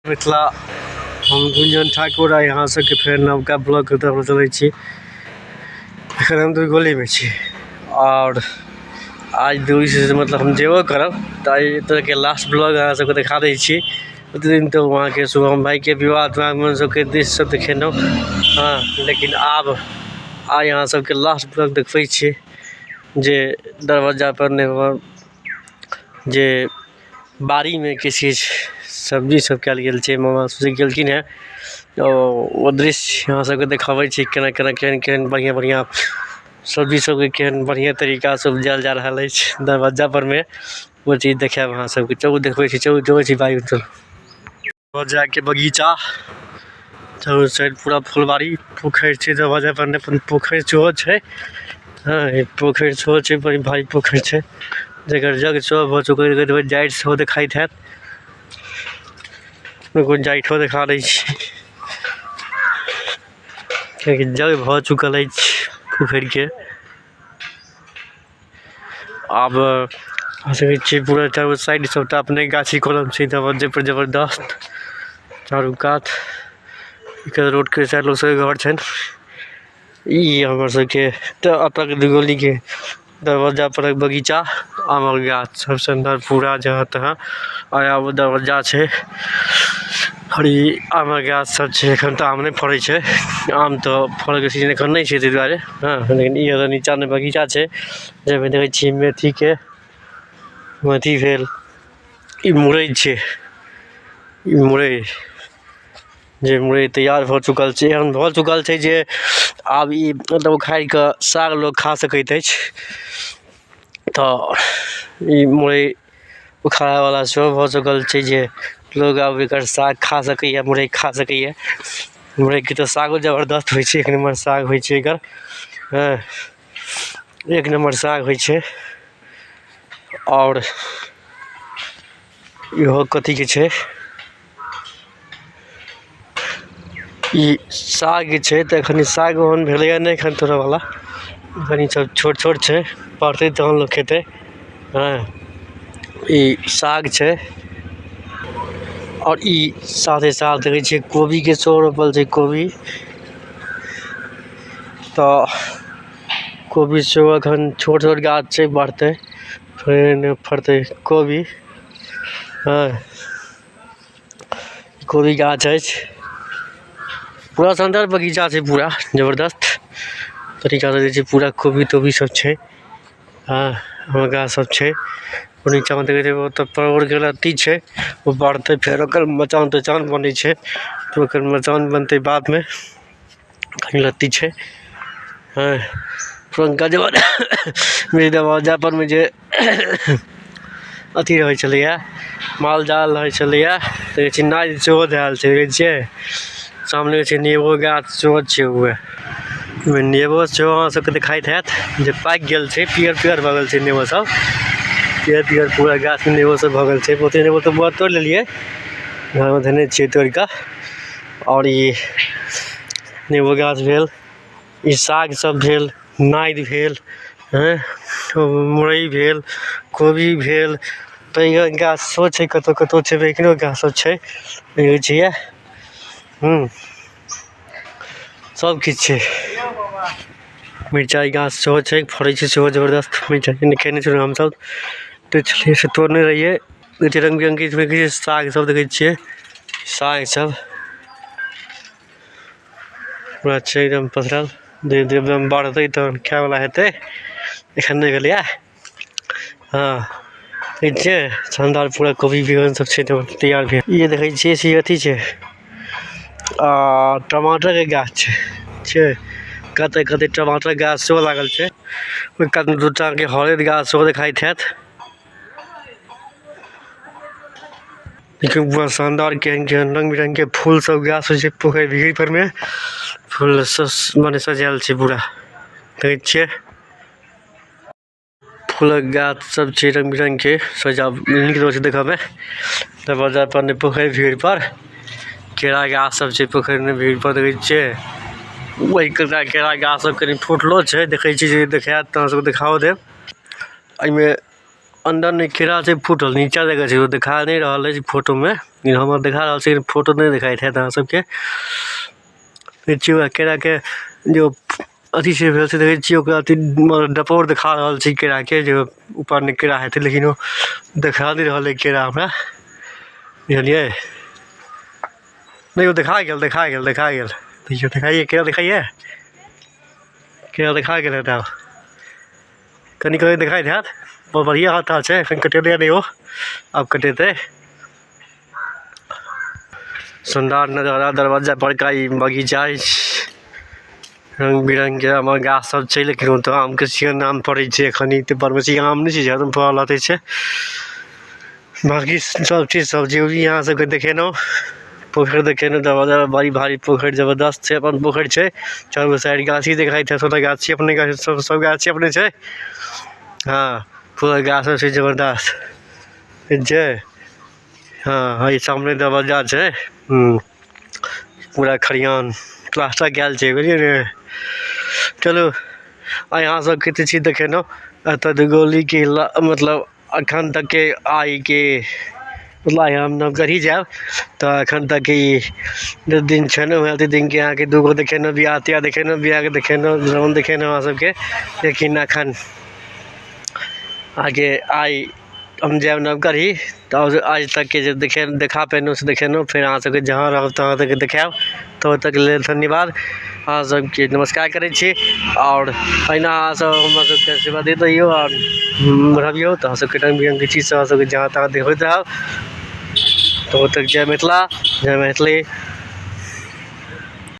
मिथिला। हम गुंजन ठाकुर आ यहाँ सबके फेर नवका ब्लॉग के तरफ चलै छी। एखन हम दुर्गोलीमे छी और आज दूरी से मतलब हम जेबो करब तऽ एहि तरहके लास्ट ब्लॉग अहाँ सबके देखा दै छी। प्रतिदिन तऽ वहाँके शुभम भाईके विवाह दुरागमन सबके दृश्य सब देखेलहुँ। हँ, लेकिन आब आइ अहाँ सबके लास्ट ब्लॉग देखबै छी जे दरवाजा पर नहि जे बाड़ीमे किछु किछु सब्जी सब कयल गेल छै, मामा सब गेलखिन हेँ। ओ दृश्य अहाँ सबके देखाबै छी केना केना केहन केहन बढ़िआँ बढ़िआँ सब्जी सबके केहन बढ़िआँ तरीकासँ उपजायल जा रहल अछि दरवज्जा परमे। ओ चीज देखायब अहाँ सबके। चलू देखबै छी, चलू चलै छी बाड़ी चलू। दरवज्जाके बगीचा चारू साइड पूरा फुलबाड़ी, पोखरि छै दरवज्जा पर ने, पोखरि सेहो छै। हँ, पोखरि सेहो छै, बड़ी भारी पोखरि छै जकर जग सेहो भऽ चुकल, जाइत सेहो देखाइत हैत। एगो जाइठो देखा दै छी कियाकि जग भऽ चुकल अछि पोखरिके। आब सकै छियै पूरा चारू साइड सबटा अपने गाछी कलम छै दरवज्जे पर जबरदस्त चारू कात। एकर रोडके साइड लोक सबके घर छनि। ई हमर सबके तऽ एतऽ के दुगोलीके दरवज्जा पर बगीचा, आमक गाछ सब सुन्दर पूरा जहाँ तहाँ। आ आब दरवज्जा छै और ई आमक गाछ सब छै। एखन तऽ आम नहि फड़ै छै, आम तऽ फड़ैके सीजन एखन नहि छै ताहि दुआरे। हँ, लेकिन ई अगर नीचामे बगीचा छै जाहिमे देखै छियै मेथीके मेथी भेल, ई मुरइ छै, ई मुरइ जे मुरइ तैयार भऽ चुकल छै, एहन भऽ चुकल छै जे आब ई मतलब उखाड़ि कऽ साग लोक खा सकैत अछि। तऽ ई मुरइ उखाड़ैवला सेहो भऽ चुकल छै जे लोग आब एकर साग खा सकैए, मुरइ खा सकैए। मुरइके तऽ सागो जबरदस्त होइ छै, एक नम्बर साग होइ छै एकर। हँ, एक नम्बर साग होइ छै। आओर इहो कथीके छै, ई साग छै तऽ एखन साग ओहन भेलैए नहि एखन तोड़ैवला, एखन ई सब छोट छोट छै, पड़तै तहन लोक खेतै। हँ, ई साग छै। और ई साथे साथ देखै छियै कोबीके सेहो रोपल छै कोबी, तऽ कोबी सेहो एखन छोट छोट गाछ छै, बढ़तै फेर फड़तै कोबी। हँ, कोबी गाछ अछि, पूरा शानदार बगीचा छै, पूरा जबरदस्त तरीकासँ जे छै पूरा कोबी तोबी सब छै। हँ, आमक गाछ सब छै। नीचाँमे देखै छै ओतऽ परोरके लत्ती छै, ओ बढ़तै फेर ओकर मचान तचान बनै छै, ओकर मचान बनतै बादमे। लत्ती छै। हँ, पुरनका जमाना दरवाजा परमे जे अथी रहै छलैए, माल जाल रहै छलैए, देखै छियै नादि सेहो धएल छै, देखै छियै सामने छै नेबो गाछ सेहो छै। ओहिमे नेबो सेहो अहाँ सबके देखाइत हैत जे पाकि गेल छै, पियर पियर भऽ गेल छै नेबो सब, पियर पियर पूरा गाछमे नेबो सब भऽ गेल छै। बहुते नेबो तऽ बड़ तोड़ि लेलियै, घरमे धेने छियै तोड़ि कऽ। और ई नेबो गाछ भेल, ई साग सब भेल, नादि भेल, हँ, मुरइ भेल, कोबी भेल, बैगन गाछ सेहो छै, कतौ कतौ छै बैगनो गाछ सब छै, देखै छियै। सब किछु छै। मिरचाइ गाछ सेहो छै, फड़ै छै सेहो जबरदस्त। मिरचाइ खेने छलहुँ हमसब तऽ छलियै से तोड़ने रहियै। देखै रङ्ग बिरङ्गके साग सब देखै छियै, साग सब पूरा छै एकदम पसरल। धीरे धीरे एकदम बढ़तै तहन खायवला हेतै, एखन नहि भेलैए। हँ, ठीक छै, शानदार पूरा कोबी बैगन सब छै तैयार भेल। ई देखै छियै से अथी छै आ टमाटरके गाछ छै, छै कते कते टमाटर गाछ सेहो लागल छै। ओहि कातमे दूटा के हरैद गाछ सेहो देखाइत हैत। देखियौ पूरा शानदार केहन केहन रंग बिरंग के फूल सब गाछ होइ छै। पोखरि भीड़ पर में फूल सब मने सजायल छै पूरा, देखै छियै। फूलक गाछ सब छै रंग बिरंग के, सजा नीक लगै छै देखऽ में। दरवाजा पर ने पोखरि भीड़ पर केरा गाछ सब छै, पोखरि में भीड़ पर देखै छियै। ओहि केरा गाछ सब कनि फूटलो छै, देखै छी जे देखायत तऽ अहाँ सबके देखाओ देब। एहिमे अंदर में केरा छै फूटल नीचा जगह छै ओ देखा नहीं रहल है फोटो में, लेकिन हमरा देखा रहल छै फोटो नहीं दिखाई है अहाँ सबके। देखियो केरा के जो अथी छै भेल छै देखे छिये ओकरा अथी डपोर देखा रहल छै केरा के, जो ऊपर में केरा हेते लेकिन ओ देखा नहीं रहल है केरा हमरा, बुझलिए। नहीं वो देखा गेल, देखा गेल, देखा गेल। देखियो दिखाइए केरा, दिखाइए केरा देखा गेल हेतै। कनी कनी दिखाई देत, बहुत बढ़िया हाथ छै, एखन कटेलै नहीं हो, आब कटेतै। शानदार नजारा, दरवाजा बड़का ई बगीचा अछि, रंग बिरंग के आम गाछ सब छै, लेकिन ओतऽ आम के सीजन आम फड़ै छै एखन, ई तऽ बरमसिया आम नहि छै जे हरदम फड़ल रहतै छै। बाकी सब चीज सब्जी उब्जी यहाँ सबके देखेलहुँ, पोखरि देखेलहुँ, दरवाजा बड़ी भारी पोखरि जबरदस्त छै, अपन पोखरि छै, चारू साइड गाछी देखाइत छै, सबटा गाछी अपने गाछ सब, सब गाछी अपने छै। हाँ पूरा गाछ सब छै जबरदस्त, ठीक छै। हाँ ई सामने दरवाजा छै, पूरा खरियान प्लास्टर कयल छै, बुझलियै ने। चलू आ यहाँ सब कते चीज देखेलहुँ। एतऽ दुगौली के मतलब अखन तक के आइ के मतलब आइ हम नवगढ़ी जायब तऽ अखन तक ई दू दिन छै ने, वएह दू दिन के अहाँके दूगो देखेलहुँ, बियाह तियाह देखेलहुँ, बियाहके देखेलहुँ, लगन देखेलहुँ अहाँ सबके। लेकिन अखन अहाँके आइ हम जायब नवगढ़ी तऽ आज तक के जे देखा पेलहुँ से देखेलहुँ, फेर अहाँ सबके जहाँ रहब तहाँ तक देखायब। तऽ ओतऽ तक लेल धन्यवाद, अहाँ सबके नमस्कार करै छी। आओर एहिना अहाँ सब हमरा सबके आशीर्वाद दैत रहियौ आओर रहबियौ, तऽ अहाँ सबके रङ्ग बिरङ्गके चीज सब अहाँ सबके जहाँ तहाँ देखबैत रहब। तऽ ओतऽ तक जय मिथिला, जय मैथिली।